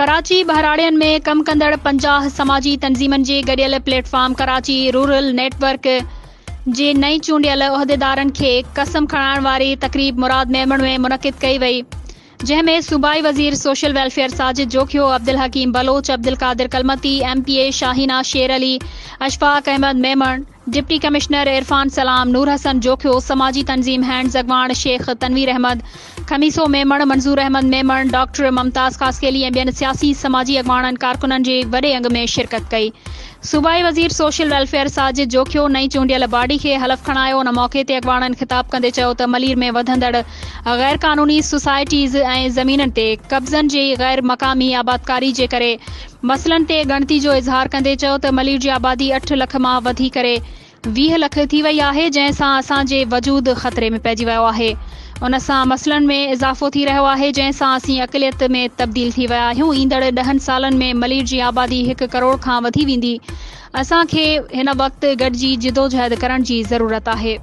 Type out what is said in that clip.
ڪراچي، ٻهراڙين ۾ ڪم ڪندڙ 50 سماجي تنظيمن جي گڏيل platform Karachi rural network جي نئين چونڊيل عهديدارن کي قسم کڻائڻ واري تقريب مراد ميمڻ ۾ منعقد ڪئي وئي جنهن ۾ صوبائي وزير social welfare Sajid Jokhio, Abdul Hakeem Baloch, Abdul Qadir Kalmati, M P A Shahina Sher Ali, Ashfaq Ahmed Memon, deputy commissioner Irfan Salam, Noor Hassan Jokhio, سماجي تنظيم هينڊز اڳواڻ شيخ تنوير احمد، خميسو ميمڻ، منظور احمد ميمڻ، ڊاڪٽر ممتاز خاصخيلي ۽ ٻين سياسي سماجي اڳواڻن ڪارڪنن جي وڏي انگ ۾ شرڪت ڪئي. صوبائي وزير سوشل ويلفيئر ساجد جوکيو نئين چونڊيل باڊي کي حلف کڻايو ان موقعي تي اڳواڻن خطاب ڪندي چيو ته ملير ۾ وڌندڙ غيرقانوني سوسائٽيز ۽ زمينن تي قبضن جي غير مقامي آبادڪاري جي ڪري مسئلن تي ڳڻتي جو اظهار ڪندي چيو ته ملير جي آبادي اٺ لک مان وڌي ڪري 20 لک ٿي وئي آهي جنهن سان اسان جي وجود خطري ۾ پئجي ويو آهي ان سان مسئلن ۾ اضافو ٿي رهيو آهي جنهن سان اسين اقليت ۾ تبديل ٿي ويا آهيون ايندڙ ڏهن سالن ۾ ملير جي آبادي هڪ ڪروڙ کان وڌي ويندي اسان کي هن وقت گڏجي جدوجهد ڪرڻ جي ضرورت آهي.